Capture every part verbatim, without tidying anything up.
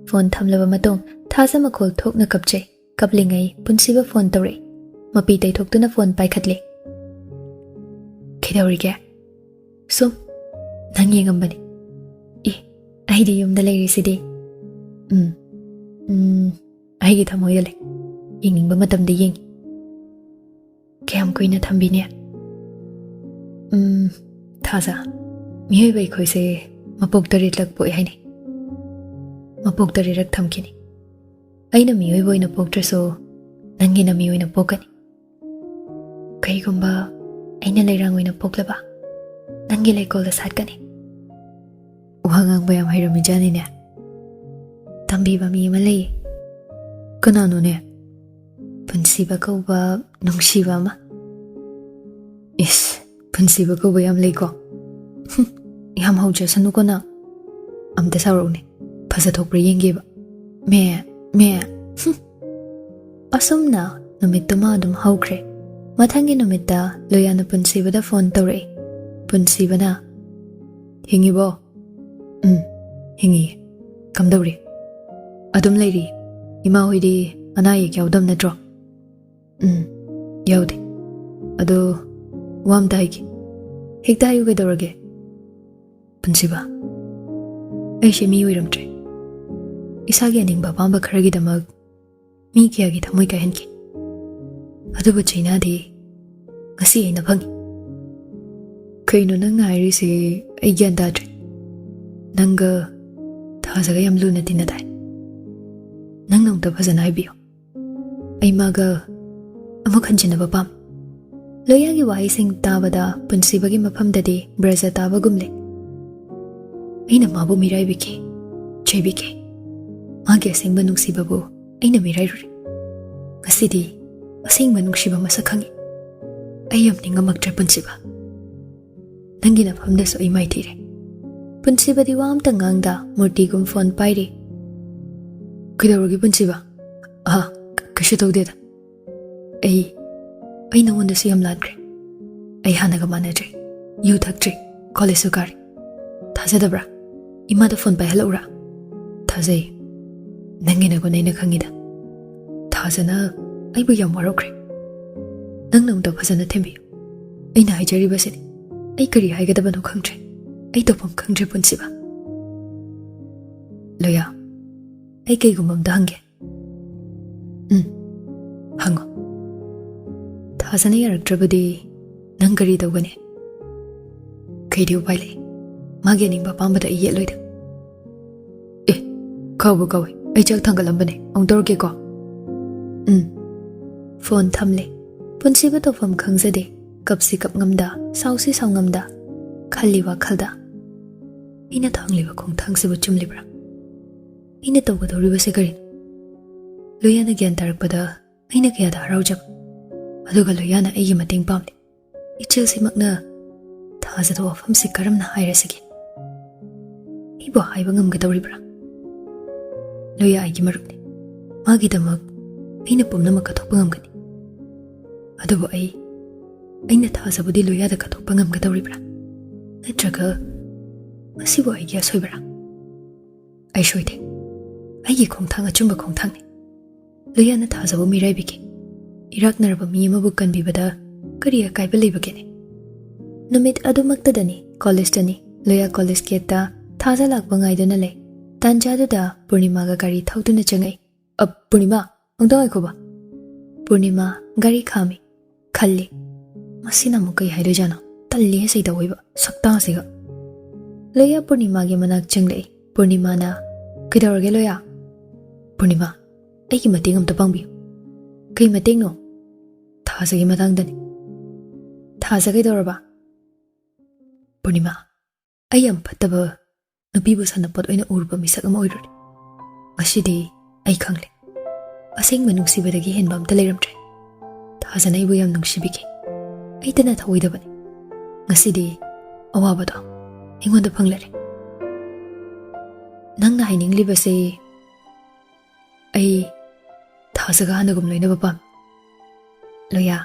Phone ꯊꯝꯂꯕ ꯃꯇꯨꯡ ꯊꯥꯖ ꯃꯈꯣꯜ ꯊꯣꯛꯅ ꯀꯞꯆꯩ꯫ ꯀꯞꯂꯤꯉꯩ ꯄꯨꯟꯁꯤꯕ ꯐꯣꯟ ꯇꯧꯔꯛꯏ꯫ ꯃꯄꯤ ꯇꯩꯊꯣꯛꯇꯨꯅ ꯐꯣꯟ ꯄꯥꯏꯈꯠꯂꯤ꯫ "ꯀꯩꯗꯧꯔꯤꯒꯦ?" "ꯁꯨꯝ ꯅꯪ ꯌꯦꯡꯉꯝꯕꯅꯤ꯫" "ꯑꯦ, ꯑꯩꯗꯤ ꯌꯨꯝꯗ ꯂꯩꯔꯤꯁꯤꯗꯤ꯫" "ꯎꯝ, ꯎꯝ, ꯑꯩꯒꯤ ꯊꯃꯣꯏꯗ ꯂꯩ꯫ ꯌꯦꯡꯅꯤꯡꯕ ꯃꯇꯝꯗ ꯌꯦꯡꯉꯤ꯫" "ꯀꯌꯥꯝ ꯀꯨꯏꯅ ꯊꯝꯕꯤꯅꯤ?" "ꯎꯝ, ꯊꯥꯖ, ꯃꯤꯑꯣꯏꯕ ꯑꯩꯈꯣꯏꯁꯦ ꯃꯄꯣꯛ ꯇꯔꯦꯠꯂꯛ ꯄꯣꯛꯑꯦ ꯍꯥꯏꯅꯩ꯫ ꯃꯄꯣꯛ ꯇꯔꯦꯠꯂꯛ ꯊꯝꯈꯤꯅꯤ꯫ ꯑꯩꯅ ꯃꯤꯑꯣꯏꯕ ꯑꯣꯏꯅ ꯄꯣꯛꯇ꯭ꯔꯁꯨ, ꯅꯪꯒꯤꯅ ꯃꯤ ꯑꯣꯏꯅ ꯄꯣꯛꯀꯅꯤ꯫ ꯀꯩꯒꯨꯝꯕ ꯑꯩꯅ ꯂꯩꯔꯥꯡ ꯑꯣꯏꯅ ꯄꯣꯛꯂꯕ, ꯅꯪꯒꯤ ꯂꯩꯀꯣꯜꯗ ꯁꯥꯠꯀꯅꯤ꯫" ꯋꯥ ꯉꯥꯡꯕ ꯌꯥꯝ ꯍꯩꯔꯝꯃꯤꯖꯥꯠꯅꯤꯅꯦ꯫ ꯇꯝꯕꯤꯕ ꯃꯤ ꯑꯃ ꯂꯩꯌꯦ꯫ "ꯀꯅꯥꯅꯣꯅꯦ?" "ꯄꯨꯟꯁꯤꯕ ꯀꯧꯕ ꯅꯨꯡꯁꯤꯕ ꯑꯃ꯫" "ꯏꯁ, ꯄꯨꯟꯁꯤꯕ ꯀꯧꯕ ꯌꯥꯝ ꯂꯩꯀꯣ꯫ ꯍꯨꯝ, ꯌꯥꯝ ꯍꯧꯖꯁꯅꯨꯀꯣ ꯅꯪ꯫ ꯑꯝꯇ ꯁꯥꯎꯔꯛꯎꯅꯦ, ꯐꯖ ꯊꯣꯛꯄ꯭ꯔꯥ ꯌꯦꯡꯒꯦꯕ꯫ ꯃꯦ, ꯃꯦ, ꯍꯨꯝ꯫" ꯑꯁꯨꯝꯅ ꯅꯨꯃꯤꯠꯇꯨꯃ ꯑꯗꯨꯝ ꯍꯧꯈ꯭ꯔꯦ꯫ ꯃꯊꯪꯒꯤ ꯅꯨꯃꯤꯠꯇ ꯂꯣꯌꯥꯅ ꯄꯨꯟꯁꯤꯕꯗ ꯐꯣꯟ ꯇꯧꯔꯛꯏ꯫ ꯄꯨꯟꯁꯤꯕꯅ, "ꯍꯤꯡꯉꯤꯕꯣ?" "ꯎꯝ, ꯍꯤꯡꯉꯤꯌꯦ꯫" "ꯀꯝꯗꯧꯔꯤ?" "ꯑꯗꯨꯝ ꯂꯩꯔꯤ꯫ ꯏꯃꯥ ꯍꯣꯏꯗꯤ ꯑꯅꯥ ꯑꯌꯦꯛ ꯌꯥꯎꯗꯕ ꯅꯠꯇ꯭ꯔꯣ?" "ꯎꯝ, ꯌꯥꯎꯗꯦ꯫ ꯑꯗꯣ ꯋꯥ ꯑꯝꯇ ꯍꯥꯏꯒꯦ꯫" "ꯍꯦꯛꯇ ꯍꯥꯏꯌꯨ, ꯀꯩꯗꯧꯔꯒꯦ?" "ꯄꯨꯟꯁꯤꯕ, ꯑꯩꯁꯦ ꯃꯤ ꯑꯣꯏꯔꯝꯗ꯭ꯔꯦ꯫ ꯏꯁꯥꯒꯤ ꯑꯅꯤꯡꯕ ꯑꯄꯥꯝꯕ ꯈꯔꯒꯤꯗꯃꯛ ꯃꯤ ꯀꯌꯥꯒꯤ ꯊꯃꯣꯏ ꯀꯥꯏꯍꯟꯈꯤ꯫ ꯑꯗꯨꯕꯨ ꯆꯩꯅꯥꯗꯤ ꯉꯁꯤ ꯑꯩꯅ ꯐꯪꯉꯤ꯫" "ꯀꯩꯅꯣ ꯅꯪꯅ ꯍꯥꯏꯔꯤꯁꯦ? ꯑꯩ ꯒ꯭ꯌꯥꯟ ꯇꯥꯗ꯭ꯔꯦ꯫ ꯅꯪꯒ ꯊꯥꯖꯒ ꯌꯥꯝ ꯂꯨꯅ ꯇꯤꯟꯅꯗꯥꯏ? ꯅꯪꯅ ꯑꯃꯨꯛꯇ ꯐꯖꯅ ꯍꯥꯏꯕꯤꯌꯨ꯫ ꯑꯩ ꯃꯥꯒ ꯑꯃꯨꯛ ꯍꯟꯖꯤꯟꯅꯕ ꯄꯥꯝꯃꯤ꯫" ꯂꯣꯌꯥꯒꯤ ꯋꯥꯍꯩꯁꯤꯡ ꯇꯥꯕꯗ ꯄꯨꯟꯁꯤꯕꯒꯤ ꯃꯐꯝꯗꯗꯤ ꯕ꯭ꯔꯖ ꯇꯥꯕꯒꯨꯝꯂꯦ꯫ "ꯑꯩꯅ ꯃꯥꯕꯨ ꯃꯤꯔꯥꯏꯕꯤꯈꯤ, ꯆꯩꯕꯤꯈꯤ꯫ ꯃꯥꯒꯤ ꯑꯁꯦꯡꯕ ꯅꯨꯡꯁꯤꯕꯕꯨ ꯑꯩꯅ ꯃꯤꯔꯥꯏꯔꯨꯔꯦ꯫ ꯉꯁꯤꯗꯤ ꯑꯁꯦꯡꯕ ꯅꯨꯡꯁꯤꯕ ꯃꯁꯛ ꯈꯪꯉꯤ꯫ ꯑꯩ ꯌꯥꯝ ꯅꯤꯡꯉꯝꯃꯛꯇ꯭ꯔꯦ, ꯄꯨꯟꯁꯤꯕ꯫ ꯅꯪꯒꯤ ꯅꯐꯝꯗꯁꯨ ꯑꯩ ꯃꯥꯏꯊꯤꯔꯦ꯫" ꯄꯨꯟꯁꯤꯕꯗꯤ ꯋꯥ ꯑꯝꯇ ꯉꯥꯡꯗ ꯃꯨꯔꯇꯤꯒꯨꯝ ꯐꯣꯟ ꯄꯥꯏꯔꯤ꯫ "ꯀꯩꯗꯧꯔꯒꯦ, ꯄꯨꯟꯁꯤꯕ?" "ꯑꯍꯥ, ꯀ-, ꯀꯩꯁꯨ ꯇꯧꯗꯦꯗ꯫ ꯑꯩ, ꯑꯩ ꯅꯉꯣꯟꯗꯁꯨ ꯌꯥꯝ ꯂꯥꯟꯈ꯭ꯔꯦ꯫ ꯑꯩ ꯍꯥꯟꯅꯒ ꯃꯥꯟꯅꯗ꯭ꯔꯦ꯫ ꯌꯨ ꯊꯛꯇ꯭ꯔꯦ꯫ ꯀꯣꯂꯦꯖꯁꯨ ꯀꯥꯔꯦ꯫ ꯊꯥꯖꯗꯕ꯭ꯔꯥ? ꯏꯃꯥꯗ ꯐꯣꯟ ꯄꯥꯏꯍꯜꯂꯛꯎꯔꯥ?" "ꯊꯥꯖꯩ꯫ ꯅꯪꯒꯤ ꯅꯒꯨꯟ ꯑꯩꯅ ꯈꯪꯉꯤꯗ꯫ ꯊꯥꯖꯅ ꯑꯩꯕꯨ ꯌꯥꯝ ꯋꯥꯔꯧꯈ꯭ꯔꯦ꯫ ꯅꯪꯅ ꯑꯃꯨꯛꯇ ꯐꯖꯅ ꯊꯦꯝꯕꯤꯌꯨ꯫ ꯑꯩꯅ ꯍꯥꯏꯖꯔꯤꯕꯁꯤꯅꯤ꯫ ꯑꯩ ꯀꯔꯤ ꯍꯥꯏꯒꯗꯕꯅꯣ ꯈꯪꯗ꯭ꯔꯦ꯫ ꯑꯩ ꯇꯧꯐꯝ ꯈꯪꯗ꯭ꯔꯦ, ꯄꯨꯟꯁꯤꯕ꯫ ꯂꯣꯌꯥ, ꯑꯩ ꯀꯩꯒꯨꯝꯕ ꯑꯝꯇ ꯍꯪꯒꯦ꯫ ꯎꯝ, ꯍꯪꯉꯣ꯫ ꯊꯥꯖꯅ ꯌꯥꯔꯛꯇ꯭ꯔꯕꯗꯤ ꯅꯪ ꯀꯔꯤ ꯇꯧꯒꯅꯤ? ꯀꯩꯗꯤ ꯎꯄꯥꯏ ꯂꯩ? ꯃꯥꯒꯤ ꯑꯅꯤꯡꯕ ꯑꯄꯥꯝꯕꯗ ꯑꯩ ꯌꯦꯠꯂꯣꯏꯗ꯫ ꯑꯦ, ꯀꯧꯕꯨ ꯀꯧꯏ꯫ ꯑꯩ ꯆꯥꯛ ꯊꯥꯡꯒꯠꯂꯝꯕꯅꯦ꯫ ꯑꯃꯨꯛ ꯇꯧꯔꯛꯀꯦꯀꯣ꯫ ꯎꯝ꯫ ꯐꯣꯟ ꯊꯝꯂꯦ꯫ ꯄꯨꯟꯁꯤꯕ ꯇꯧꯐꯝ ꯈꯪꯖꯗꯦ꯫ ꯀꯞꯁꯤ ꯀꯞ ꯉꯝꯗ, ꯁꯥꯎꯁꯤ ꯁꯥꯎ ꯉꯝꯗ, ꯈꯜꯂꯤ ꯋꯥꯈꯜꯗ, "ꯑꯩꯅ ꯊꯥꯡꯂꯤꯕ ꯈꯣꯡꯊꯥꯡꯁꯤꯕꯨ ꯆꯨꯝꯂꯤꯕ꯭ꯔꯥ? ꯑꯩꯅ ꯇꯧꯒꯗꯧꯔꯤꯕꯁꯤ ꯀꯔꯤꯅꯣ?" ꯂꯣꯌꯥꯅ ꯒ꯭ꯌꯥꯟ ꯇꯥꯔꯛꯄꯗ ꯑꯩꯅ ꯀꯌꯥꯗ ꯍꯔꯥꯎꯖꯕ꯫ ꯑꯗꯨꯒ ꯂꯣꯌꯥꯅ ꯑꯩꯒꯤ ꯃꯇꯦꯡ ꯄꯥꯝꯂꯤ꯫ ꯏꯆꯦꯜꯁꯤꯃꯛꯅ ꯊꯥꯖꯗ ꯋꯥꯐꯝꯁꯤ ꯀꯔꯝꯅ ꯍꯥꯏꯔꯁꯤꯒꯦ? ꯑꯩꯕꯨ ꯍꯥꯏꯕ ꯉꯝꯒꯗꯧꯔꯤꯕ꯭ꯔꯥ? ꯂꯣꯌꯥ ꯑꯩꯒꯤ ꯃꯔꯨꯞꯅꯤ꯫ ꯃꯥꯒꯤꯗꯃꯛ ꯑꯩꯅ ꯄꯨꯝꯅꯃꯛ ꯀꯠꯊꯣꯛꯄ ꯉꯝꯒꯅꯤ꯫ ꯑꯗꯨꯕꯨ ꯑꯩ, ꯑꯩꯅ ꯊꯥꯖꯕꯗꯤ ꯂꯣꯌꯥꯗ ꯀꯠꯊꯣꯛꯄ ꯉꯝꯒꯗꯧꯔꯤꯕ꯭ꯔꯥ? ꯅꯠꯇ꯭ꯔꯒ ꯃꯁꯤꯕꯨ ꯑꯩꯒꯤ ꯑꯁꯣꯏꯕꯔꯥ? ꯑꯩ ꯁꯣꯏꯗꯦ꯫ ꯑꯩꯒꯤ ꯈꯣꯡꯊꯥꯡ ꯑꯆꯨꯝꯕ ꯈꯣꯡꯊꯥꯡꯅꯤ꯫ ꯂꯣꯌꯥꯅ ꯊꯥꯖꯕ ꯃꯤꯔꯥꯏꯕꯤꯒꯦ꯫ ꯏꯔꯥꯛꯅꯔꯕ ꯃꯤ ꯑꯃꯕꯨ ꯀꯟꯕꯤꯕꯗ ꯀꯔꯤ ꯑꯀꯥꯏꯕ ꯂꯩꯕꯒꯦꯅꯦ? ꯅꯨꯃꯤꯠ ꯑꯗꯨꯃꯛꯇꯗꯅꯤ ꯀꯣꯂꯦꯖꯇꯅꯤ꯫ ꯂꯣꯌꯥ ꯀꯣꯂꯦꯖ ꯒꯦꯠꯇ ꯊꯥꯖ ꯂꯥꯛꯄ ꯉꯥꯏꯗꯨꯅ ꯂꯩ꯫ ꯇꯥꯟꯖꯥꯗꯨꯗ ꯄꯨꯔꯅꯤꯃꯥꯒ ꯒꯥꯔꯤ ꯊꯧꯗꯨꯅ ꯆꯪꯉꯛꯏ꯫ "ꯑ, ꯄꯨꯔꯅꯤꯃꯥ, ꯑꯝꯇ ꯉꯥꯏꯈꯣꯕ꯫" ꯄꯨꯔꯅꯤꯃꯥ ꯒꯥꯔꯤ ꯈꯥꯝꯃꯤ꯫ ꯈꯜꯂꯤ, "ꯃꯁꯤꯅ ꯑꯃꯨꯛ ꯀꯩ ꯍꯥꯏꯗꯣꯏꯖꯥꯠꯅꯣ? ꯇꯜꯂꯤꯍꯦ ꯁꯩꯗꯧꯕ ꯁꯛꯇꯥꯁꯤꯒ꯫" ꯂꯣꯌꯥ ꯄꯨꯔꯅꯤꯃꯥꯒꯤ ꯃꯅꯥꯛ ꯆꯪꯂꯛꯏ꯫ ꯄꯨꯔꯅꯤꯃꯥꯅ, "ꯀꯩꯗꯧꯔꯒꯦ ꯂꯣꯌꯥ?" "ꯄꯨꯔꯅꯤꯃꯥ, ꯑꯩꯒꯤ ꯃꯇꯦꯡ ꯑꯝꯇ ꯄꯥꯡꯕꯤꯌꯨ꯫" "ꯀꯩ ꯃꯇꯦꯡꯅꯣ?" "ꯊꯥꯖꯒꯤ ꯃꯇꯥꯡꯗꯅꯤ꯫" "ꯊꯥꯖ ꯀꯩꯗꯧꯔꯕ?" "ꯄꯨꯔꯅꯤꯃꯥ, ꯑꯩ ꯌꯥꯝ ꯐꯠꯇꯕ ꯅꯨꯄꯤꯕꯨ ꯁꯥꯟꯅꯄꯣꯠ ꯑꯣꯏꯅ ꯎꯔꯨꯕ ꯃꯤꯁꯛ ꯑꯃ ꯑꯣꯏꯔꯨꯔꯦ꯫ ꯉꯁꯤꯗꯤ ꯑꯩ ꯈꯪꯂꯦ꯫ ꯑꯁꯦꯡꯕ ꯅꯨꯡꯁꯤꯕꯗꯒꯤ ꯍꯦꯟꯕ ꯑꯝꯇ ꯂꯩꯔꯝꯗ꯭ꯔꯦ꯫ ꯊꯥꯖꯅ ꯑꯩꯕꯨ ꯌꯥꯝ ꯅꯨꯡꯁꯤꯕꯤꯈꯤ꯫ ꯑꯩꯇꯅ ꯊꯧꯑꯣꯏꯗꯕꯅꯤ꯫ ꯉꯁꯤꯗꯤ ꯑꯋꯥꯕꯗꯣ ꯑꯩꯉꯣꯟꯗ ꯐꯪꯂꯔꯦ꯫" "ꯅꯪꯅ ꯍꯥꯏꯅꯤꯡꯂꯤꯕꯁꯦ?" "ꯑꯩ ꯊꯥꯖꯒ ꯍꯥꯟꯅꯒꯨꯝ ꯂꯣꯏꯅꯕ ꯄꯥꯝꯃꯤ꯫" "ꯂꯣꯌꯥ,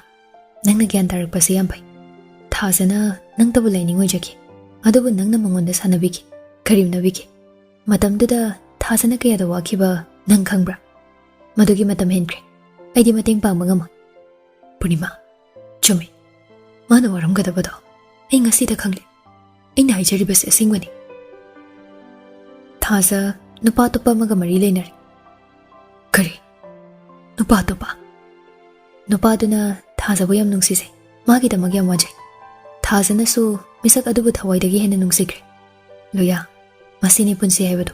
ꯅꯪꯅ ꯒ꯭ꯌꯥꯟ ꯇꯥꯔꯛꯄꯁꯦ ꯌꯥꯝ ꯐꯩ꯫ ꯊꯥꯖꯅ ꯅꯪꯇꯕꯨ ꯂꯩꯅꯤꯡ ꯑꯣꯏꯖꯈꯤ, ꯑꯗꯨꯕꯨ ꯅꯪꯅ ꯃꯉꯣꯟꯗ ꯁꯥꯟꯅꯕꯤꯈꯤ, ꯀꯔꯦꯝꯅꯕꯤꯈꯤ꯫ ꯃꯇꯝꯗꯨꯗ ꯊꯥꯖꯅ ꯀꯌꯥꯗ ꯋꯥꯈꯤꯕ "ꯅꯪ ꯈꯪꯕ꯭ꯔꯥ? ꯃꯗꯨꯒꯤ ꯃꯇꯝ ꯍꯦꯟꯈ꯭ꯔꯦ꯫ ꯑꯩꯗꯤ ꯃꯇꯦꯡ ꯄꯥꯡꯕ ꯉꯝꯃꯣꯏ꯫" "ꯄꯨꯔꯅꯤꯃꯥ, ꯆꯨꯝꯃꯤ꯫ ꯃꯥꯅ ꯋꯥꯔꯝꯒꯗꯕꯗꯣ ꯑꯩ ꯉꯁꯤꯗ ꯈꯪꯂꯦ꯫ ꯑꯩꯅ ꯍꯥꯏꯖꯔꯤꯕꯁꯤ ꯑꯁꯦꯡꯕꯅꯤ꯫ ꯊꯥꯖ ꯅꯨꯄꯥ ꯑꯇꯣꯞꯄ ꯑꯃꯒ ꯃꯔꯤ ꯂꯩꯅꯔꯦ꯫" "ꯀꯔꯤ? ꯅꯨꯄꯥ ꯑꯇꯣꯞꯄ?" "ꯅꯨꯄꯥꯗꯨꯅ ꯊꯥꯖꯕꯨ ꯌꯥꯝ ꯅꯨꯡꯁꯤꯖꯩ꯫ ꯃꯥꯒꯤꯗꯃꯛ ꯌꯥꯝ ꯋꯥꯖꯩ꯫ ꯊꯥꯖꯅꯁꯨ ꯃꯤꯁꯛ ꯑꯗꯨꯕꯨ ꯊꯋꯥꯏꯗꯒꯤ ꯍꯦꯟꯅ ꯅꯨꯡꯁꯤꯈ꯭ꯔꯦ꯫ ꯂꯣꯌꯥ, ꯃꯁꯤꯅꯤ ꯄꯨꯟꯁꯤ ꯍꯥꯏꯕꯗꯨ꯫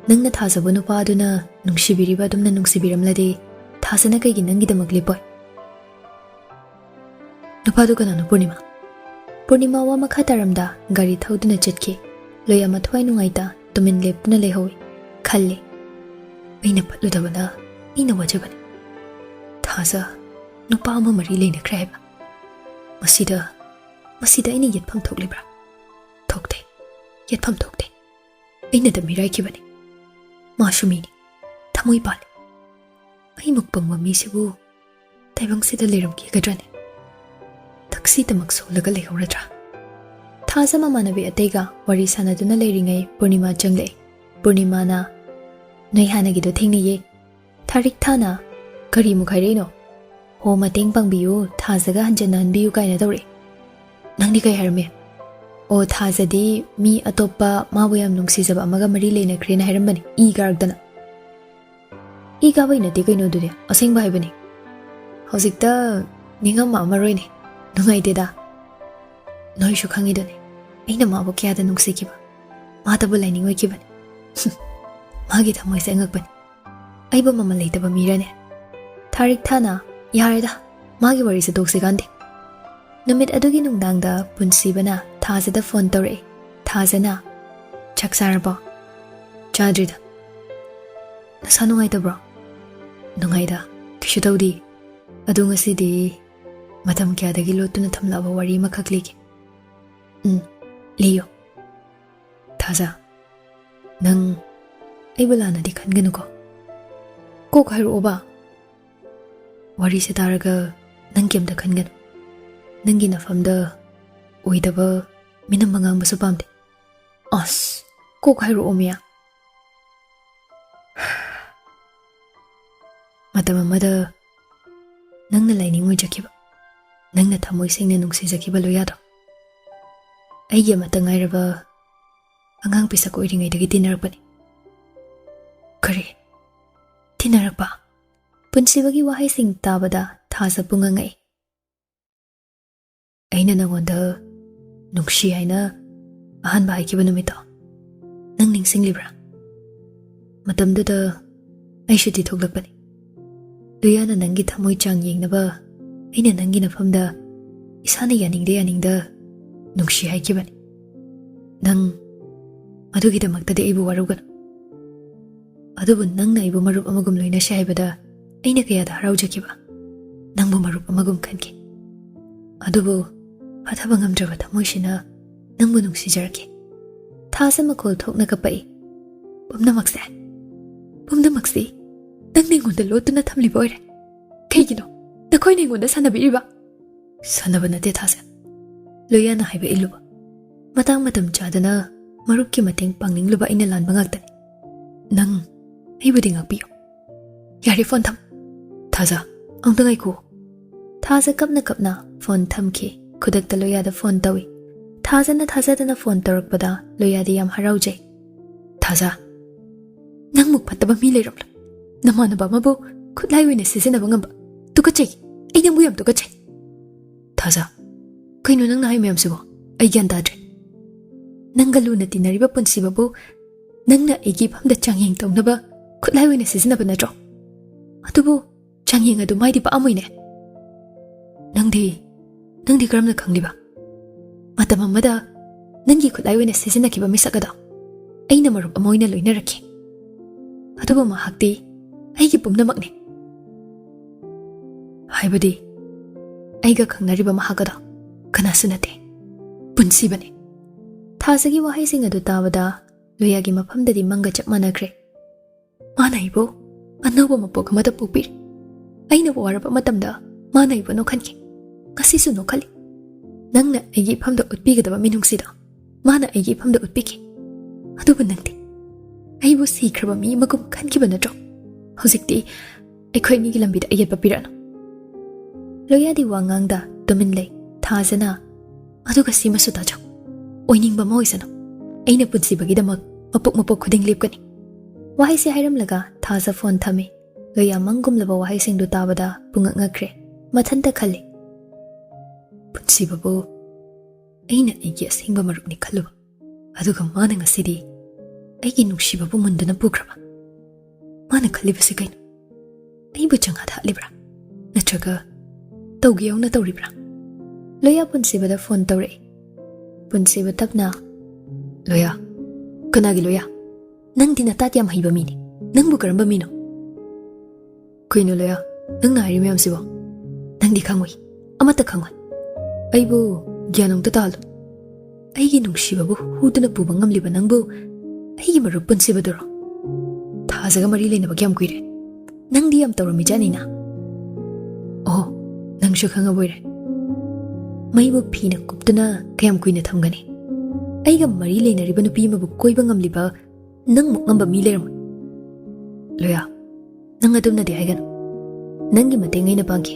ꯅꯪꯅ ꯊꯥꯖꯕ ꯅꯨꯄꯥ ꯑꯗꯨꯅ ꯅꯨꯡꯁꯤꯕꯤꯔꯤꯕ ꯑꯗꯨꯝꯅ ꯅꯨꯡꯁꯤꯕꯤꯔꯝꯂꯗꯤ, ꯊꯥꯖꯅ ꯀꯩꯒꯤ ꯅꯪꯒꯤꯗꯃꯛ ꯂꯦꯞꯄꯣꯏ?" "ꯅꯨꯄꯥꯗꯨ ꯀꯅꯥꯅꯣ, ꯄꯨꯔꯅꯤꯃꯥ?" ꯄꯨꯔꯅꯤꯃꯥ ꯋꯥ ꯃꯈꯥ ꯇꯥꯔꯝꯗ ꯒꯥꯔꯤ ꯊꯧꯗꯨꯅ ꯆꯠꯈꯤ꯫ ꯂꯣꯌꯥ ꯃꯊ꯭ꯋꯥꯏ ꯅꯨꯡꯉꯥꯏꯇ ꯇꯨꯃꯤꯟ ꯂꯦꯞꯇꯨꯅ ꯂꯩꯍꯧꯏ꯫ ꯈꯜꯂꯤ, "ꯑꯩꯅ ꯐꯠꯂꯨꯗꯕꯅ ꯑꯩꯅ ꯋꯥꯖꯕꯅꯤ꯫ ꯊꯥꯖ ꯅꯨꯄꯥ ꯑꯃ ꯃꯔꯤ ꯂꯩꯅꯈ꯭ꯔꯦ ꯍꯥꯏꯕ꯫ ꯃꯁꯤꯗ, ꯃꯁꯤꯗ ꯑꯩꯅ ꯌꯦꯠꯐꯝ ꯊꯣꯛꯂꯤꯕ꯭ꯔꯥ? ꯊꯣꯛꯇꯦ꯫ ꯌꯦꯠꯐꯝ ꯊꯣꯛꯇꯦ꯫ ꯑꯩꯅꯗ ꯃꯤꯔꯥꯏꯈꯤꯕꯅꯤ꯫ ꯃꯥꯁꯨ ꯃꯤꯅꯤ꯫ ꯊꯃꯣꯏ ꯄꯥꯜꯂꯤ꯫ ꯑꯩꯃꯨꯛ ꯄꯪꯕ ꯃꯤꯁꯤꯕꯨ ꯇꯥꯏꯕꯪꯁꯤꯗ ꯂꯩꯔꯝꯈꯤꯒꯗ꯭ꯔꯅꯦ? ꯊꯛꯁꯤꯗꯃꯛ ꯁꯣꯜꯂꯒ ꯂꯩꯍꯧꯔꯗ꯭ꯔꯥ?" ꯊꯥꯖ ꯃꯃꯥꯟꯅꯕꯤ ꯑꯇꯩꯒ ꯋꯥꯔꯤ ꯁꯥꯟꯅꯗꯨꯅ ꯂꯩꯔꯤꯉꯩ ꯄꯨꯔꯅꯤꯃꯥ ꯆꯪꯂꯛꯑꯦ꯫ ꯄꯨꯔꯅꯤꯃꯥꯅ, "ꯅꯣꯏ ꯍꯥꯟꯅꯒꯤꯗꯣ ꯊꯦꯡꯅꯩꯌꯦ꯫" ꯊꯥꯔꯤꯛ ꯊꯥꯅ, "ꯀꯔꯤꯃꯨꯛ ꯍꯥꯏꯔꯛꯏꯅꯣ?" "ꯍꯣ, ꯃꯇꯦꯡ ꯄꯥꯡꯕꯤꯌꯨ, ꯊꯥꯖꯒ ꯍꯟꯖꯟꯅꯍꯟꯕꯤꯌꯨ" ꯀꯥꯏꯅ ꯇꯧꯔꯛꯑꯦ꯫ "ꯅꯪꯗꯤ ꯀꯩ ꯍꯥꯏꯔꯝꯃꯦ?" "ꯑꯣ, ꯊꯥꯖꯗꯤ ꯃꯤ ꯑꯇꯣꯞꯄ ꯃꯥꯕꯨ ꯌꯥꯝ ꯅꯨꯡꯁꯤꯖꯕ ꯑꯃꯒ ꯃꯔꯤ ꯂꯩꯅꯈ꯭ꯔꯦꯅ ꯍꯥꯏꯔꯝꯕꯅꯤ", ꯏ ꯀꯥꯔꯛꯇꯅ꯫ ꯏ ꯀꯥꯕꯩ ꯅꯠꯇꯦ ꯀꯩꯅꯣ, ꯑꯗꯨꯗꯤ ꯑꯁꯦꯡꯕ ꯍꯥꯏꯕꯅꯤ꯫ ꯍꯧꯖꯤꯛꯇ ꯅꯤꯡꯉꯝꯃꯛꯑꯝꯃꯔꯣꯏꯅꯦ꯫ ꯅꯨꯡꯉꯥꯏꯇꯦꯗ꯫ ꯅꯣꯏꯁꯨ ꯈꯪꯉꯤꯗꯨꯅꯤ, ꯑꯩꯅ ꯃꯥꯕꯨ ꯀꯌꯥꯗ ꯅꯨꯡꯁꯤꯈꯤꯕ꯫ ꯃꯥꯇꯕꯨ ꯂꯥꯏꯅꯤꯡ ꯑꯣꯏꯈꯤꯕꯅꯤ꯫ ꯃꯥꯒꯤ ꯊꯃꯣꯏꯁꯦ ꯑꯉꯛꯄꯅꯤ꯫ ꯑꯩꯕꯨ ꯃꯃꯜ ꯂꯩꯇꯕ ꯃꯤꯔꯅꯦ? ꯊꯥꯔꯤꯛ ꯊꯥꯅ, "ꯌꯥꯔꯦꯗ, ꯃꯥꯒꯤ ꯋꯥꯔꯤꯁꯦ ꯇꯣꯛꯁꯤ ꯀꯥꯟꯗꯦ꯫" ꯅꯨꯃꯤꯠ ꯑꯗꯨꯒꯤ ꯅꯨꯡꯗꯥꯡꯗ ꯄꯨꯟꯁꯤꯕꯅ ꯊꯥꯖꯗ ꯐꯣꯟ ꯇꯧꯔꯛꯑꯦ꯫ ꯊꯥꯖꯅ, "ꯆꯥꯛ ꯆꯥꯔꯕꯣ?" "ꯆꯥꯗ꯭ꯔꯤꯗ꯫" "ꯅꯁꯥ ꯅꯨꯡꯉꯥꯏꯇꯕ꯭ꯔꯣ?" "ꯅꯨꯡꯉꯥꯏꯗ, ꯀꯩꯁꯨ ꯇꯧꯗꯦ꯫ ꯑꯗꯨ ꯉꯁꯤꯗꯤ ꯃꯇꯝ ꯀꯌꯥꯗꯒꯤ ꯂꯣꯠꯇꯨꯅ ꯊꯝꯂꯛꯑꯕ ꯋꯥꯔꯤ ꯑꯃꯈꯛ ꯂꯤꯒꯦ꯫" "ꯎꯝ, ꯂꯤꯌꯣ꯫" "ꯊꯥꯖ, ꯅꯪ ꯑꯩꯕꯨ ꯂꯥꯟꯅꯗꯤ ꯈꯟꯒꯅꯨꯀꯣ꯫ ꯀꯣꯛ ꯍꯥꯏꯔꯛꯑꯣꯕ꯫ ꯋꯥꯔꯤꯁꯦ ꯇꯥꯔꯒ ꯅꯪ ꯀꯩꯝꯇ ꯈꯟꯒꯅꯨ꯫ ꯅꯪꯒꯤ ꯅꯐꯝꯗ ꯑꯣꯏꯗꯕ ꯃꯤꯅꯝꯕ ꯉꯥꯡꯕꯁꯨ ꯄꯥꯝꯗꯦ꯫" "ꯑꯁ, ꯀꯣꯛ ꯍꯥꯏꯔꯛꯑꯣ ꯃꯤꯌꯥ꯫" ꯃꯇꯝ ꯑꯃꯗ ꯅꯪꯅ ꯂꯥꯏꯅꯤꯡ ꯑꯣꯏꯖꯈꯤꯕ, ꯅꯪꯅ ꯊꯃꯣꯏ ꯁꯦꯡꯅ ꯅꯨꯡꯁꯤꯖꯈꯤꯕ ꯂꯣꯌꯥꯗꯣ, ꯑꯩꯒꯤ ꯑꯃꯠꯇ ꯉꯥꯏꯔꯕ ꯑꯉꯥꯡ ꯄꯤꯁꯛ ꯑꯣꯏꯔꯤꯉꯩꯗꯒꯤ ꯇꯤꯟꯅꯔꯛꯄꯅꯤ꯫ ꯀꯔꯤ? ꯇꯤꯟꯅꯔꯛꯄ? ꯄꯨꯟꯁꯤꯕꯒꯤ ꯋꯥꯍꯩꯁꯤꯡ ꯇꯥꯕꯗ ꯊꯥꯖ ꯄꯨꯡꯉꯥꯡ ꯉꯛꯏ꯫ ꯑꯩꯅ ꯅꯉꯣꯟꯗ ꯅꯨꯡꯁꯤ ꯍꯥꯏꯅ ꯑꯍꯥꯟꯕ ꯍꯥꯏꯈꯤꯕ ꯅꯨꯃꯤꯠꯇꯣ ꯅꯪ ꯅꯤꯡꯁꯤꯡꯂꯤꯕ꯭ꯔꯥ? ꯃꯇꯝꯗꯨꯗ ꯑꯩ ꯁꯨꯇꯤ ꯊꯣꯛꯂꯛꯄꯅꯤ꯫ ꯂꯨꯌꯥꯅ ꯅꯪꯒꯤ ꯊꯃꯣꯏ ꯆꯥꯡ ꯌꯦꯡꯅꯕ ꯑꯩꯅ ꯅꯪꯒꯤ ꯅꯐꯝꯗ ꯏꯁꯥꯅ ꯌꯥꯅꯤꯡꯗ ꯌꯥꯅꯤꯡꯗ ꯅꯨꯡꯁꯤ ꯍꯥꯏꯈꯤꯕꯅꯤ꯫ ꯅꯪ ꯑꯗꯨꯒꯤꯗꯃꯛꯇꯗꯤ ꯑꯩꯕꯨ ꯋꯥꯔꯧꯒꯅꯨ꯫ ꯑꯗꯨꯕꯨ ꯅꯪꯅ ꯑꯩꯕꯨ ꯃꯔꯨꯞ ꯑꯃꯒꯨꯝ ꯂꯣꯏꯅꯁꯤ ꯍꯥꯏꯕꯗ ꯑꯩꯅ ꯀꯌꯥꯗ ꯍꯔꯥꯎꯖꯈꯤꯕ꯫ ꯅꯪꯕꯨ ꯃꯔꯨꯞ ꯑꯃꯒꯨꯝ ꯈꯟꯈꯤ꯫ ꯑꯗꯨꯕꯨ ꯐꯥꯊꯕ ꯉꯝꯗ꯭ꯔꯕ ꯊꯃꯣꯏꯁꯤꯅ ꯅꯪꯕꯨ ꯅꯨꯡꯁꯤꯖꯔꯛꯈꯤ꯫ ꯊꯥꯖ ꯃꯈꯣꯜ ꯊꯣꯛꯅ ꯀꯞꯄꯛꯏ꯫ ꯄꯨꯝꯅꯃꯛꯁꯦ, ꯄꯨꯝꯅꯃꯛꯁꯤ ꯅꯪꯅ ꯑꯩꯉꯣꯟꯗ ꯂꯣꯠꯇꯨꯅ ꯊꯝꯂꯤꯕ ꯑꯣꯏꯔꯦ꯫ ꯀꯩꯒꯤꯅꯣ ꯅꯈꯣꯏꯅ ꯑꯩꯉꯣꯟꯗ ꯁꯥꯟꯅꯕꯤꯔꯤꯕ? ꯁꯥꯟꯅꯕ ꯅꯠꯇꯦ ꯊꯥꯖ꯫ ꯂꯣꯌꯥꯅ ꯍꯥꯏꯕ ꯏꯜꯂꯨꯕ꯫ ꯃꯇꯥꯡ ꯃꯇꯝ ꯆꯥꯗꯅ ꯃꯔꯨꯞꯀꯤ ꯃꯇꯦꯡ ꯄꯥꯡꯅꯤꯡꯂꯨꯕ ꯑꯩꯅ ꯂꯥꯟꯕ ꯉꯥꯛꯇꯅꯤ꯫ ꯅꯪ ꯑꯩꯕꯨꯗꯤ ꯉꯥꯛꯄꯤꯌꯨ꯫ ꯌꯥꯔꯦ, ꯐꯣꯟ ꯊꯝ꯫ ꯊꯥꯖ, ꯑꯃꯨꯛꯇ ꯉꯥꯏꯈꯣ꯫ ꯊꯥꯖ ꯀꯞꯅ ꯀꯞꯅ ꯐꯣꯟ ꯊꯝꯈꯤ꯫ ꯈꯨꯗꯛꯇ ꯂꯣꯌꯥꯗ ꯐꯣꯟ ꯇꯧꯏ꯫ ꯊꯥꯖꯅ ꯊꯥꯖꯗꯅ ꯐꯣꯟ ꯇꯧꯔꯛꯄꯗ ꯂꯣꯌꯥꯗꯤ ꯌꯥꯝ ꯍꯔꯥꯎꯖꯩ꯫ ꯊꯥꯖ, ꯅꯪꯃꯨꯛ ꯐꯠꯇꯕ ꯃꯤ ꯂꯩꯔꯝꯂꯣꯏ꯫ ꯅꯃꯥꯟꯅꯕ ꯑꯃꯕꯨ ꯈꯨꯠꯂꯥꯏ ꯑꯣꯏꯅ ꯁꯤꯖꯤꯟꯅꯕ ꯉꯝꯕ꯫ ꯇꯨꯀꯠꯆꯩ꯫ ꯑꯩ ꯅꯪꯕꯨ ꯌꯥꯝ ꯇꯨꯀꯠꯆꯩ꯫ ꯊꯥꯖ, ꯀꯩꯅꯣ ꯅꯪꯅ ꯍꯥꯏ ꯃꯌꯥꯝꯁꯤꯕꯣ? ꯑꯩ ꯒ꯭ꯌꯥꯟ ꯇꯥꯗ꯭ꯔꯦ꯫ ꯅꯪꯒ ꯂꯨꯅ ꯇꯤꯟꯅꯔꯤꯕ ꯄꯨꯟꯁꯤꯕꯕꯨ ꯅꯪꯅ ꯑꯩꯒꯤ ꯏꯐꯝꯗ ꯆꯥꯡꯌꯦꯡ ꯇꯧꯅꯕ ꯈꯨꯠꯂꯥꯏ ꯑꯣꯏꯅ ꯁꯤꯖꯤꯟꯅꯕ ꯅꯠꯇ꯭ꯔꯣ? ꯑꯗꯨꯕꯨ ꯆꯥꯡꯌꯦꯡ ꯑꯗꯨ ꯃꯥꯏꯗꯤ ꯄꯥꯛꯑꯝꯃꯣꯏꯅꯦ꯫ ꯅꯪꯗꯤ, ꯅꯪꯗꯤ ꯀꯔꯝꯅ ꯈꯪꯂꯤꯕ? ꯃꯇꯝ ꯑꯃꯗ ꯅꯪꯒꯤ ꯈꯨꯠꯂꯥꯏ ꯑꯣꯏꯅ ꯁꯤꯖꯤꯟꯅꯈꯤꯕ ꯃꯤꯁꯛ ꯑꯗꯣ ꯑꯩꯅ ꯃꯔꯨꯞ ꯑꯃ ꯑꯣꯏꯅ ꯂꯣꯏꯅꯔꯛꯈꯤ꯫ ꯑꯗꯨꯕꯨ ꯃꯍꯥꯛꯇꯤ ꯑꯩꯒꯤ ꯄꯨꯝꯅꯃꯛꯅꯤ꯫ ꯍꯥꯏꯕꯗꯤ ꯑꯩꯒ ꯈꯪꯅꯔꯤꯕ ꯃꯍꯥꯛ ꯑꯗꯣ ꯀꯅꯥꯁꯨ ꯅꯠꯇꯦ, ꯄꯨꯟꯁꯤꯕꯅꯤ꯫ ꯊꯥꯖꯒꯤ ꯋꯥꯍꯩꯁꯤꯡ ꯑꯗꯨ ꯇꯥꯕꯗ ꯂꯣꯌꯥꯒꯤ ꯃꯐꯝꯗꯗꯤ ꯃꯪꯒ ꯆꯞ ꯃꯥꯟꯅꯈ꯭ꯔꯦ꯫ ꯃꯥꯅ ꯑꯩꯕꯨ ꯑꯅꯧꯕ ꯃꯄꯣꯛ ꯑꯃꯗ ꯄꯣꯛꯄꯤꯔꯦ꯫ ꯑꯩꯅ ꯋꯥꯔꯕ ꯃꯇꯝꯗ ꯃꯥꯅ ꯑꯩꯕꯨ ꯅꯣꯛꯍꯟꯈꯤ꯫ ꯉꯁꯤꯁꯨ ꯅꯣꯛꯍꯜꯂꯤ꯫ ꯅꯪꯅ ꯑꯩꯒꯤ ꯏꯐꯝꯗ ꯎꯠꯄꯤꯒꯗꯕ ꯃꯤꯅꯨꯡꯁꯤꯗꯣ ꯃꯥꯅ ꯑꯩꯒꯤ ꯏꯐꯝꯗ ꯎꯠꯄꯤꯈꯤ꯫ ꯑꯗꯨꯕꯨ ꯅꯪꯗꯤ ꯑꯩꯕꯨ ꯁꯤꯈ꯭ꯔꯕ ꯃꯤ ꯑꯃꯒꯨꯝ ꯈꯟꯈꯤꯕ ꯅꯠꯇ꯭ꯔꯣ? ꯍꯧꯖꯤꯛꯇꯤ ꯑꯩꯈꯣꯏ ꯑꯅꯤꯒꯤ ꯂꯝꯕꯤꯗ ꯑꯌꯦꯠꯄ ꯄꯤꯔꯛꯑꯅꯨ꯫ ꯂꯣꯌꯥꯗꯤ ꯋꯥ ꯉꯥꯡꯗ ꯇꯨꯃꯤꯟ ꯂꯩ꯫ ꯊꯥꯖꯅ, "ꯑꯗꯨꯒ ꯁꯤꯃꯁꯨ ꯇꯥꯖꯧ, ꯑꯣꯏꯅꯤꯡꯕ ꯑꯃ ꯑꯣꯏꯁꯅꯨ, ꯑꯩꯅ ꯄꯨꯟꯁꯤꯕꯒꯤꯗꯃꯛ ꯃꯄꯣꯛ ꯃꯄꯣꯛ ꯈꯨꯗꯤꯡ ꯂꯦꯞꯀꯅꯤ"꯫ ꯋꯥꯍꯩꯁꯦ ꯍꯥꯏꯔꯝꯂꯒ ꯊꯥꯖ ꯐꯣꯟ ꯊꯝꯃꯤ꯫ ꯂꯣꯌꯥ ꯃꯪꯒꯨꯝꯂꯕ ꯋꯥꯍꯩꯁꯤꯡꯗꯨ ꯇꯥꯕꯗ ꯄꯨꯡꯉꯛ ꯉꯛꯈ꯭ꯔꯦ꯫ ꯃꯊꯟꯇ ꯈꯜꯂꯤ, "ꯄꯨꯟꯁꯤꯕꯕꯨ ꯑꯩꯅ ꯑꯩꯒꯤ ꯑꯁꯦꯡꯕ ꯃꯔꯨꯞꯅꯤ ꯈꯜꯂꯨꯕ, ꯑꯗꯨꯒ ꯃꯥꯅ ꯉꯁꯤꯗꯤ ꯑꯩꯒꯤ ꯅꯨꯡꯁꯤꯕꯕꯨ ꯃꯨꯟꯗꯨꯅ ꯄꯨꯈ꯭ꯔꯕ꯫ ꯃꯥꯅ ꯈꯜꯂꯤꯕꯁꯤ ꯀꯩꯅꯣ? ꯑꯩꯕꯨ ꯆꯪꯍꯠ ꯍꯥꯠꯂꯤꯕ꯭ꯔꯥ? ꯅꯠꯇ꯭ꯔꯒ ꯇꯧꯒꯦ ꯌꯥꯎꯅ ꯇꯧꯔꯤꯕ꯭ꯔꯥ?" ꯂꯣꯌꯥ ꯄꯨꯟꯁꯤꯕꯗ ꯐꯣꯟ ꯇꯧꯔꯛꯏ꯫ ꯄꯨꯟꯁꯤꯕ ꯇꯞꯅ, "ꯂꯣꯌꯥ, ꯀꯅꯥꯒꯤ ꯂꯣꯌꯥ? ꯅꯪꯗꯤ ꯅꯇꯥꯠ ꯌꯥꯝ ꯍꯩꯕ ꯃꯤꯅꯤ꯫ ꯅꯪꯕꯨ ꯀꯔꯝꯕ ꯃꯤꯅꯣ?" "ꯀꯩꯅꯣ ꯂꯣꯌꯥ, ꯅꯪꯅ ꯍꯥꯏꯔꯤ ꯃꯌꯥꯝꯁꯤꯕꯣ? ꯅꯪꯗꯤ ꯈꯪꯉꯣꯏ, ꯑꯃꯠꯇ ꯈꯪꯉꯣꯏ꯫ ꯑꯩꯕꯨ ꯒ꯭ꯌꯥꯟ ꯑꯃꯨꯛꯇ ꯇꯥꯍꯜꯂꯨ꯫ ꯑꯩꯒꯤ ꯅꯨꯡꯁꯤꯕꯕꯨ ꯍꯨꯗꯨꯅ ꯄꯨꯕ ꯉꯝꯂꯤꯕ ꯅꯪꯕꯨ ꯑꯩꯒꯤ ꯃꯔꯨꯞ ꯄꯨꯟꯁꯤꯕꯗꯨꯔꯣ? ꯊꯥꯖꯒ ꯃꯔꯤ ꯂꯩꯅꯕ ꯀꯌꯥꯝ ꯀꯨꯏꯔꯦ? ꯅꯪꯗꯤ ꯌꯥꯝ ꯇꯧꯔꯝꯃꯤꯖꯥꯠꯅꯤꯅ꯫ ꯑꯣ, ꯅꯪꯁꯨ ꯈꯪꯉꯕꯣꯏꯔꯦ꯫ ꯃꯩꯕꯨ ꯐꯤꯅ ꯀꯨꯞꯇꯨꯅ ꯀꯌꯥꯝ ꯀꯨꯏꯅ ꯊꯝꯒꯅꯤ? ꯑꯩꯒ ꯃꯔꯤ ꯂꯩꯅꯔꯤꯕ ꯅꯨꯄꯤ ꯑꯃꯕꯨ ꯀꯣꯏꯕ ꯉꯝꯂꯤꯕ ꯅꯪꯃꯨꯛ ꯉꯝꯕ ꯃꯤ ꯂꯩꯔꯝꯃꯣꯏ꯫ ꯂꯣꯌꯥ, ꯅꯪ ꯑꯗꯨꯝꯅꯗꯤ ꯍꯥꯏꯒꯅꯨ꯫ ꯅꯪꯒꯤ ꯃꯇꯦꯡ ꯑꯩꯅ ꯄꯥꯡꯈꯤ꯫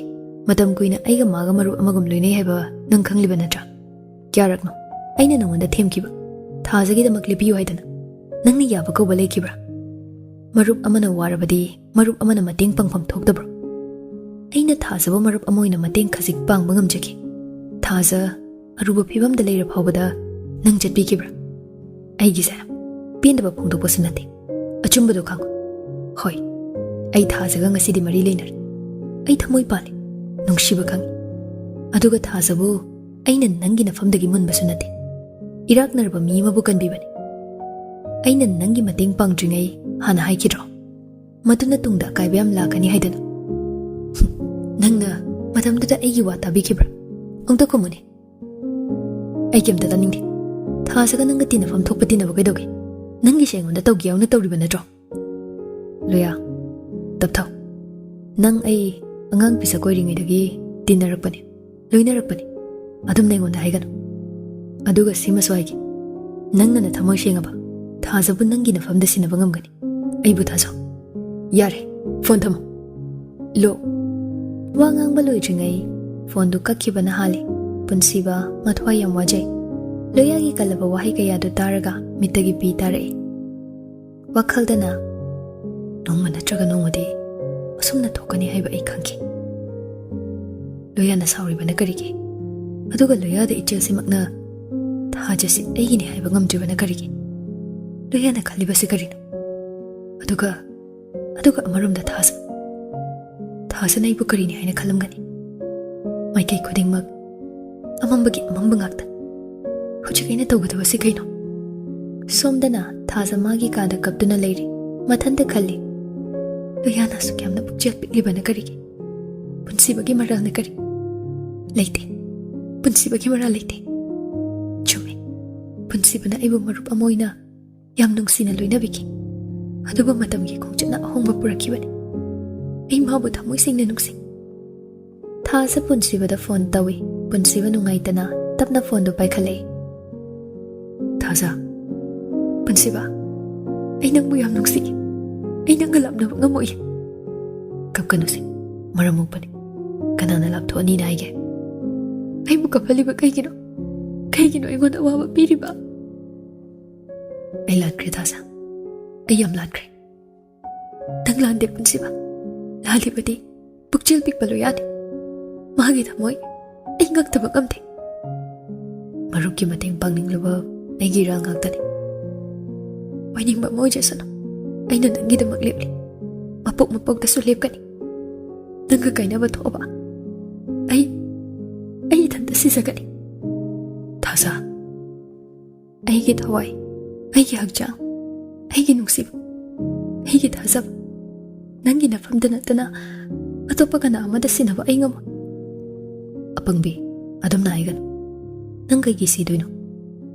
ꯃꯇꯝ ꯀꯨꯏꯅ ꯑꯩꯒ ꯃꯥꯒ ꯃꯔꯨꯞ ꯑꯃꯒꯨꯝ ꯂꯣꯏꯅꯩ ꯍꯥꯏꯕ ꯅꯪ ꯈꯪꯂꯤꯕ ꯅꯠꯇ꯭ꯔꯥ? ꯀꯌꯥꯔꯛꯅꯣ ꯑꯩꯅ ꯅꯉꯣꯟꯗ ꯊꯦꯝꯈꯤꯕ, ꯊꯥꯖꯒꯤꯗꯃꯛ ꯂꯦꯞꯄꯤꯌꯨ ꯍꯥꯏꯗꯅ? ꯅꯪꯅ ꯌꯥꯕ ꯀꯧꯕ ꯂꯩꯈꯤꯕ꯭ꯔꯥ? ꯃꯔꯨꯞ ꯑꯃꯅ ꯋꯥꯔꯕꯗꯤ ꯃꯔꯨꯞ ꯑꯃꯅ ꯃꯇꯦꯡ ꯄꯥꯡꯐꯝ ꯊꯣꯛꯇꯕ꯭ꯔꯣ? ꯑꯩꯅ ꯊꯥꯖꯕ ꯃꯔꯨꯞ ꯑꯃ ꯑꯣꯏꯅ ꯃꯇꯦꯡ ꯈꯖꯤꯛ ꯄꯥꯡꯕ ꯉꯝꯖꯈꯤ꯫ ꯊꯥꯖ, ꯑꯔꯨꯕ ꯐꯤꯕꯝꯗ ꯂꯩꯔ ꯐꯥꯎꯕꯗ ꯅꯪ ꯆꯠꯄꯤꯈꯤꯕ꯭ꯔꯥ? ꯑꯩꯒꯤꯁꯦ ꯄꯦꯟꯗꯕ ꯐꯣꯡꯗꯣꯛꯄꯁꯨ ꯅꯠꯇꯦ꯫ ꯑꯆꯨꯝꯕꯗꯣ ꯈꯪꯉꯨ꯫ ꯍꯣꯏ, ꯑꯩ ꯊꯥꯖꯒ ꯉꯁꯤꯗꯤ ꯃꯔꯤ ꯂꯩꯅꯔꯦ꯫ ꯑꯩ ꯊꯃꯣꯏ ꯄꯥꯜꯂꯤ, ꯅꯨꯡꯁꯤꯕ ꯈꯪꯉꯤ꯫ ꯑꯗꯨꯒ ꯊꯥꯖꯕꯨ ꯑꯩꯅ ꯅꯪꯒꯤ ꯅꯐꯝꯗꯒꯤ ꯃꯨꯟꯕꯁꯨ ꯅꯠꯇꯦ꯫ ꯏꯔꯥꯛꯅꯔꯕ ꯃꯤ ꯑꯃꯕꯨ ꯀꯟꯕꯤꯕꯅꯤ꯫ ꯑꯩꯅ ꯅꯪꯒꯤ ꯃꯇꯦꯡ ꯄꯥꯡꯗ꯭ꯔꯤꯉꯩ ꯍꯥꯟꯅ ꯍꯥꯏꯈꯤꯗ꯭ꯔꯣ, ꯃꯗꯨꯅ ꯇꯨꯡꯗ ꯑꯀꯥꯏꯕ ꯌꯥꯝ ꯂꯥꯛꯀꯅꯤ ꯍꯥꯏꯗꯅ? ꯅꯪꯅ ꯃꯇꯝꯗꯨꯗ ꯑꯩꯒꯤ ꯋꯥ ꯇꯥꯕꯤꯈꯤꯕ꯭ꯔꯥ? ꯑꯃꯨꯛꯇ ꯈꯨꯝꯃꯨꯅꯦ꯫ ꯑꯩ ꯀꯩꯝꯇ ꯇꯥꯅꯤꯡꯗꯦ꯫ ꯊꯥꯖꯒ ꯅꯪꯒ ꯇꯤꯟꯅꯐꯝ ꯊꯣꯛꯄ ꯇꯤꯟꯅꯕ ꯀꯩꯗꯧꯒꯦ? ꯅꯪꯒꯤꯁꯦ ꯑꯩꯉꯣꯟꯗ ꯇꯧꯒꯦ ꯌꯥꯎꯅ ꯇꯧꯔꯤꯕ ꯅꯠꯇ꯭ꯔꯣ? ꯂꯣꯌꯥ, ꯇꯞꯊꯧ꯫ ꯅꯪ ꯑꯩ ꯑꯉꯥꯡ ꯄꯤꯁꯛ ꯑꯣꯏꯔꯤꯉꯩꯗꯒꯤ ꯇꯤꯟꯅꯔꯛꯄꯅꯤ, ꯂꯣꯏꯅꯔꯛꯄꯅꯤ꯫ ꯑꯗꯨꯝꯅ ꯑꯩꯉꯣꯟꯗ ꯍꯥꯏꯒꯅꯨ꯫ ꯑꯗꯨꯒ ꯁꯤꯃꯁꯨ ꯍꯥꯏꯒꯦ, ꯅꯪꯅ ꯅꯊꯃꯣꯏ ꯁꯦꯡꯉꯕ ꯊꯥꯖꯕꯨ ꯅꯪꯒꯤ ꯅꯐꯝꯗ ꯁꯤꯟꯅꯕ ꯉꯝꯒꯅꯤ꯫ ꯑꯩꯕꯨ ꯊꯥꯖꯧ꯫ ꯌꯥꯔꯦ, ꯐꯣꯟ ꯊꯝꯃꯣ꯫ ꯂꯣ꯫ ꯋꯥ ꯉꯥꯡꯕ ꯂꯣꯏꯗ꯭ꯔꯤꯉꯩ ꯐꯣꯟꯗꯨ ꯀꯛꯈꯤꯕꯅ ꯍꯥꯜꯂꯤ꯫ ꯄꯨꯟꯁꯤꯕ ꯃꯊ꯭ꯋꯥꯏ ꯌꯥꯝ ꯋꯥꯖꯩ꯫ ꯂꯣꯌꯥꯒꯤ ꯀꯜꯂꯕ ꯋꯥꯍꯩ ꯀꯌꯥꯗꯨ ꯇꯥꯔꯒ ꯃꯤꯠꯇꯒꯤ ꯄꯤ ꯇꯥꯔꯛꯏ꯫ ꯋꯥꯈꯜꯗꯅ, "ꯅꯣꯡꯃ ꯅꯠꯇ꯭ꯔꯒ ꯅꯣꯡꯃꯗꯤ ꯑꯁꯨꯝꯅ ꯊꯣꯛꯀꯅꯤ ꯍꯥꯏꯕ ꯑꯩ ꯈꯪꯈꯤ꯫ ꯂꯣꯌꯥꯅ ꯁꯥꯎꯔꯤꯕꯅ ꯀꯔꯤꯒꯤ? ꯑꯗꯨꯒ ꯂꯣꯌꯥꯗ ꯏꯆꯦꯜꯁꯤꯃꯛꯅ ꯊꯥꯖꯁꯤ ꯑꯩꯒꯤꯅꯤ ꯍꯥꯏꯕ ꯉꯝꯗ꯭ꯔꯤꯕꯅ ꯀꯔꯤꯒꯤ? ꯂꯣꯌꯥꯅ ꯈꯜꯂꯤꯕꯁꯤ ꯀꯔꯤꯅꯣ? ꯑꯗꯨꯒ, ꯑꯗꯨꯒ ꯑꯃꯔꯣꯝꯗ ꯊꯥꯖ, ꯊꯥꯖꯅ ꯑꯩꯕꯨ ꯀꯔꯤꯅꯤ ꯍꯥꯏꯅ ꯈꯜꯂꯝꯒꯅꯤ? ꯃꯥꯏꯀꯩ ꯈꯨꯗꯤꯡꯃꯛ ꯑꯃꯝꯕꯒꯤ ꯑꯃꯝꯕ ꯉꯥꯛꯇ꯫ ꯍꯧꯖꯤꯛ ꯑꯩꯅ ꯇꯧꯒꯗꯕꯁꯤ ꯀꯩꯅꯣ?" ꯁꯣꯝꯗꯅ ꯊꯥꯖ ꯃꯥꯒꯤ ꯀꯥꯗ ꯀꯞꯇꯨꯅ ꯂꯩꯔꯤ꯫ ꯃꯊꯟꯇ ꯈꯜꯂꯤ, "ꯂꯣꯌꯥꯅ ꯑꯁꯨꯛ ꯌꯥꯝꯅ ꯄꯨꯛꯆꯦꯜ ꯄꯤꯛꯂꯤꯕꯅ ꯀꯔꯤꯒꯤ? ꯄꯨꯟꯁꯤꯕꯒꯤ ꯃꯔꯜꯅ ꯀꯔꯤ? ꯂꯩꯇꯦ꯫ ꯄꯨꯟꯁꯤꯕꯒꯤ ꯃꯔꯜ ꯂꯩꯇꯦ꯫ ꯆꯨꯝꯃꯤ꯫ ꯄꯨꯟꯁꯤꯕꯅ ꯑꯩꯕꯨ ꯃꯔꯨꯞ ꯑꯃ ꯑꯣꯏꯅ ꯌꯥꯝ ꯅꯨꯡꯁꯤꯅ ꯂꯣꯏꯅꯕꯤꯈꯤ꯫ ꯑꯗꯨꯕꯨ ꯃꯇꯝꯒꯤ ꯈꯣꯡꯆꯠꯅ ꯑꯍꯣꯡꯕ ꯄꯨꯔꯛꯈꯤꯕꯅꯤ꯫ ꯑꯩ ꯃꯥꯕꯨ ꯊꯃꯣꯏ ꯁꯦꯡꯅ ꯅꯨꯡꯁꯤ꯫" ꯊꯥꯖ ꯄꯨꯟꯁꯤꯕꯗ ꯐꯣꯟ ꯇꯧꯏ꯫ ꯄꯨꯟꯁꯤꯕ ꯅꯨꯡꯉꯥꯏꯇꯅ ꯇꯞꯅ ꯐꯣꯟꯗꯨ ꯄꯥꯏꯈꯠꯂꯛꯏ꯫ "ꯊꯥꯖ, ꯄꯨꯟꯁꯤꯕ, ꯑꯩ ꯅꯪꯕꯨ ꯌꯥꯝ ꯅꯨꯡꯁꯤ꯫ ꯑꯩ ꯅꯪꯒ ꯂꯥꯞꯅꯕ ꯉꯝꯃꯣꯏ꯫" "ꯀꯞꯀꯅꯨꯁꯦ, ꯃꯔꯝ ꯃꯣꯛꯄꯅꯤ꯫ ꯀꯅꯥꯅ ꯂꯥꯞꯊꯣꯛꯑꯅꯤꯅ ꯍꯥꯏꯒꯦ? ꯑꯩꯕꯨ ꯀꯞꯍꯜꯂꯤꯕ ꯀꯩꯒꯤꯅꯣ? ꯀꯩꯒꯤꯅꯣ ꯑꯩꯉꯣꯟꯗ ꯑꯋꯥꯕ ꯄꯤꯔꯤꯕ?" "ꯑꯩ ꯂꯥꯟꯈ꯭ꯔꯦ ꯊꯥꯖ, ꯑꯩ ꯌꯥꯝ ꯂꯥꯟꯈ꯭ꯔꯦ꯫ ꯅꯪ ꯂꯥꯟꯗꯦ ꯄꯨꯟꯁꯤꯕ꯫ ꯂꯥꯜꯂꯤꯕꯗꯤ ꯄꯨꯛꯆꯦꯜ ꯄꯤꯛꯄ ꯂꯣꯌꯥꯅꯤ꯫ ꯃꯥꯒꯤ ꯊꯃꯣꯏ ꯑꯩ ꯉꯛꯇꯕ ꯉꯝꯗꯦ꯫ ꯃꯔꯨꯞꯀꯤ ꯃꯇꯦꯡ ꯄꯥꯡꯅꯤꯡꯂꯨꯕ ꯑꯩꯒꯤ ꯏꯔꯥꯜ ꯉꯥꯛꯇꯅꯤ꯫ ꯑꯣꯏꯅꯤꯡꯕ ꯑꯃ ꯑꯣꯏꯖꯁꯅꯨ, ꯑꯩꯅ ꯅꯪꯒꯤꯗꯃꯛ ꯂꯦꯞꯂꯤ꯫ ꯃꯄꯣꯛ ꯃꯄꯣꯛꯇꯁꯨ ꯂꯦꯞꯀꯅꯤ꯫ ꯅꯪꯒ ꯀꯥꯏꯅꯕ ꯊꯣꯛꯑꯕ ꯑꯩ, ꯑꯩ ꯏꯊꯟꯇ ꯁꯤꯖꯒꯅꯤ꯫ ꯊꯥꯖ, ꯑꯩꯒꯤ ꯊꯋꯥꯏ, ꯑꯩꯒꯤ ꯍꯛꯆꯥꯡ, ꯑꯩꯒꯤ ꯅꯨꯡꯁꯤꯕ, ꯑꯩꯒꯤ ꯊꯥꯖꯕ, ꯅꯪꯒꯤ ꯅꯐꯝꯗ ꯅꯠꯇꯅ ꯑꯇꯣꯞꯄ ꯀꯅꯥ ꯑꯃꯗ ꯁꯤꯟꯅꯕ ꯑꯩ ꯉꯝꯃꯣꯏ꯫" "ꯑꯄꯪꯕꯤ, ꯑꯗꯨꯝꯅ ꯍꯥꯏꯒꯅꯨ꯫ ꯅꯪ ꯀꯩꯒꯤ ꯁꯤꯗꯣꯏꯅꯣ?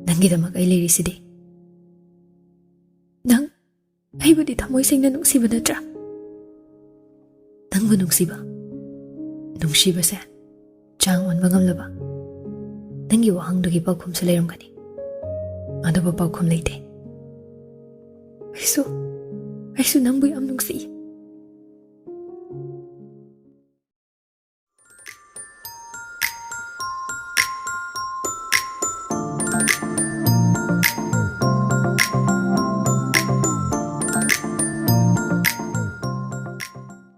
ꯅꯪꯒꯤꯗꯃꯛ ꯑꯩ ꯂꯩꯔꯤꯁꯤꯗꯤ꯫" "ꯅꯪ ꯑꯩꯕꯨꯗꯤ ꯊꯃꯣꯏ ꯁꯦꯡꯅ ꯅꯨꯡꯁꯤꯕ ꯅꯠꯇ꯭ꯔꯥ?" "ꯅꯪꯕꯨ ꯅꯨꯡꯁꯤꯕ, ꯅꯨꯡꯁꯤꯕꯁꯦ ꯆꯥꯡ ꯑꯣꯟꯕ ꯉꯝꯂꯕ ꯅꯪꯒꯤ ꯋꯥꯍꯪꯗꯨꯒꯤ ꯄꯥꯎꯈꯨꯝꯁꯨ ꯂꯩꯔꯝꯒꯅꯤ꯫ ꯑꯗꯨꯕꯨ ꯄꯥꯎꯈꯨꯝ ꯂꯩꯇꯦ꯫ ꯑꯩꯁꯨ, ꯑꯩꯁꯨ ꯅꯪꯕꯨ ꯌꯥꯝ ꯅꯨꯡꯁꯤ꯫